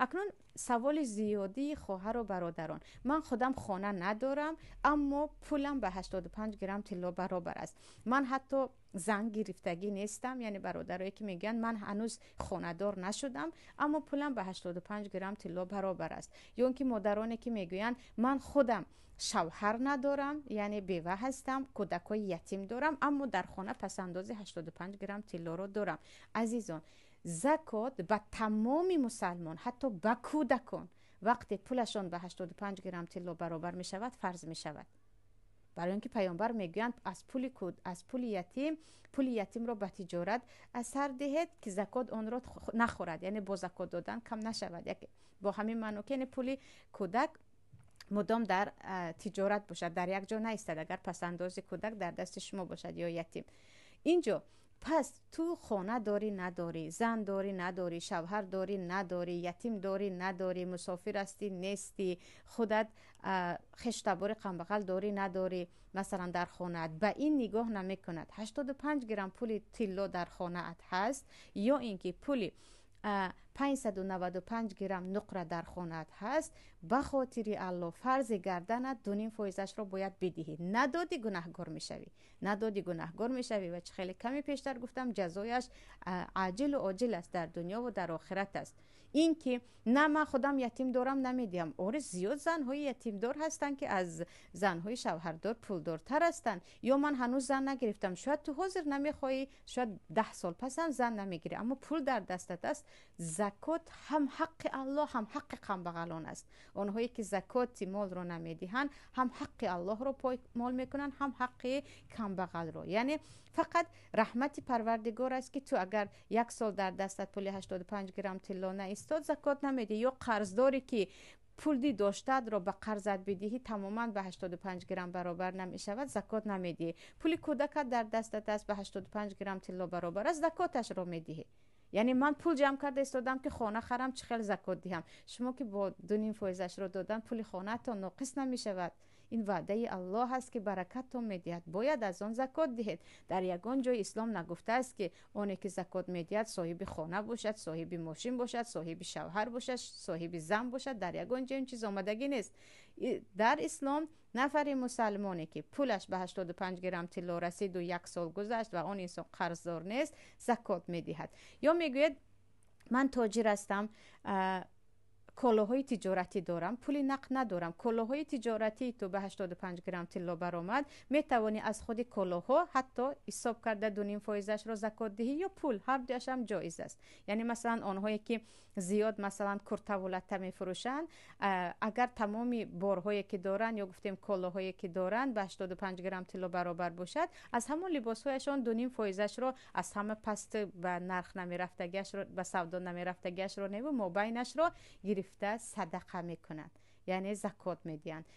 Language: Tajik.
Акнун саволи зиёдии хоҳару бародарон: ман худам хона надорам, аммо пулам ба 85 грамм тилло баробар аст. Ман ҳатто зан гирифтагӣ нестам. Яъне бародарое ки мегӯянд, ман ҳанӯз хонадор нашудам, аммо пулам ба 85 грамм тилло баробар аст. Ё ин ки модароне ки мегӯянд, ман худам шавҳар надорам, яъне бева ҳастам, кӯдакҳои ятим дорам, аммо дар хона пасандози 85 грамм тиллоро дорам. Азизон, закот ба тамоми мусалмон, ҳатто ба кӯдакон, вақте пулашон ба 85 грамм тилло баробар мешавад, фарз мешавад. Барои он ки паёмбар мегӯянд, аз пули ятим, пули ятимро ба тиҷорат сар диҳед, ки закот онро нахӯрад, яъне бо закот додан кам нашавад. Бо ҳамин маъно ки яъне пули кӯдак мудом дар тиҷорат бошад, дар як ҷо наистад, агар пасандози кӯдак дар дасти шумо бошад ё ятим. Инҷо пас ту хона дорӣ, надорӣ, зан дорӣ, надорӣ, шавҳар дорӣ, надорӣ, ятим дорӣ, надорӣ, мусофир ҳастӣ, нестӣ, худат хештабори камбағал дорӣ, надорӣ, масалан дар хонаат, ба ин нигоҳ намекунад. 85 грамм пули тилло дар хонаат ҳаст ё ин ки пули 595 грамм нуқра дар хонаат ҳаст, ба хотири Аллоҳ фарзи гарданат 2,5 фоизашро бояд бидиҳӣ. Надодӣ, гунаҳгор мешавӣ. Надодӣ, гунаҳгор мешавӣ. Ва чӣ хеле каме пештар гуфтам, ҷазояш аҷилу оҷил аст, дар дунёву дар охират аст. Ин ки на, ман худам ятим дорам, намедиҳам. Оре, зиёд занҳои ятимдор ҳастанд, ки аз занҳои шавҳардор пулдортар ҳастанд. Ё ман ҳанӯз зан нагирифтам. Шояд ту ҳозир намехоҳӣ, шояд 10 сол пас ҳам зан намегирӣ, аммо пул дар дастат аст. Закот ҳам ҳаққи Аллоҳ, ҳам ҳаққи камбағалон аст. Онҳое ки закоти молро намедиҳанд, ҳам ҳаққи Аллоҳро поймол мекунанд, ҳам ҳаққи камбағалро. Яъне фақат раҳмати Парвардигор аст, ки ту агар як сол дар дастат пули 85 грамм тилло наистод, закот намедиҳӣ. Ё қарздоре ки пули доштаатро ба қарзат бидиҳӣ, тамоман ба 85 грамм баробар намешавад, закот намедиҳӣ. Пули кӯдакат дар дастат аст, ба 85 грамм тилло баробар аст, закоташро медиҳӣ. Яъне ман пул ҷамъ карда истодам, ки хона харам, чӣ хел закот диҳам? Шумо ки бо 2,5 фоизашро додан пули хонаатон ноқис намешавад. Ин ваъдаи Аллоҳ аст, ки баракаттон медиҳад. Бояд аз он закот диҳед. Дар ягон ҷои ислом нагуфтааст, ки оне ки закот медиҳад, соҳиби хона бошад, соҳиби мошин бошад, соҳиби шавҳар бошад, соҳиби зан бошад. Дар ягон ҷо ин чиз омадагӣ нест. Дар ислом нафари мусалмоне ки пулаш ба 85 грамм тилло расиду як сол гузашт ва он инсон қарздор нест, закот медиҳад. Ё мегӯяд, ман тоҷир ҳастам, колоҳои тиҷоратӣ дорам, пули нақд надорам. Колоҳои тиҷоратии ту ба 85 грамм тилло баромад, метавонӣ аз худи колоҳо ҳатто ҳисоб карда 2,5 фоизашро закот диҳӣ ё пул, ҳар дуяшам ҷоиз аст. Яъне масалан онҳое ки зиёд масалан куртаву латта мефурӯшанд, агар тамоми борҳое ки доранд ё гуфтем колоҳое ки доранд ба 85 грамм тилло баробар бошад, аз ҳамон либосҳояшон 2,5 фоизашро, аз ҳама паст ба нарх намерафтагиашро, ба савдо намерафтагиашро неву мобайнашро гирифта садақа мекунанд, яъне закот медиҳанд.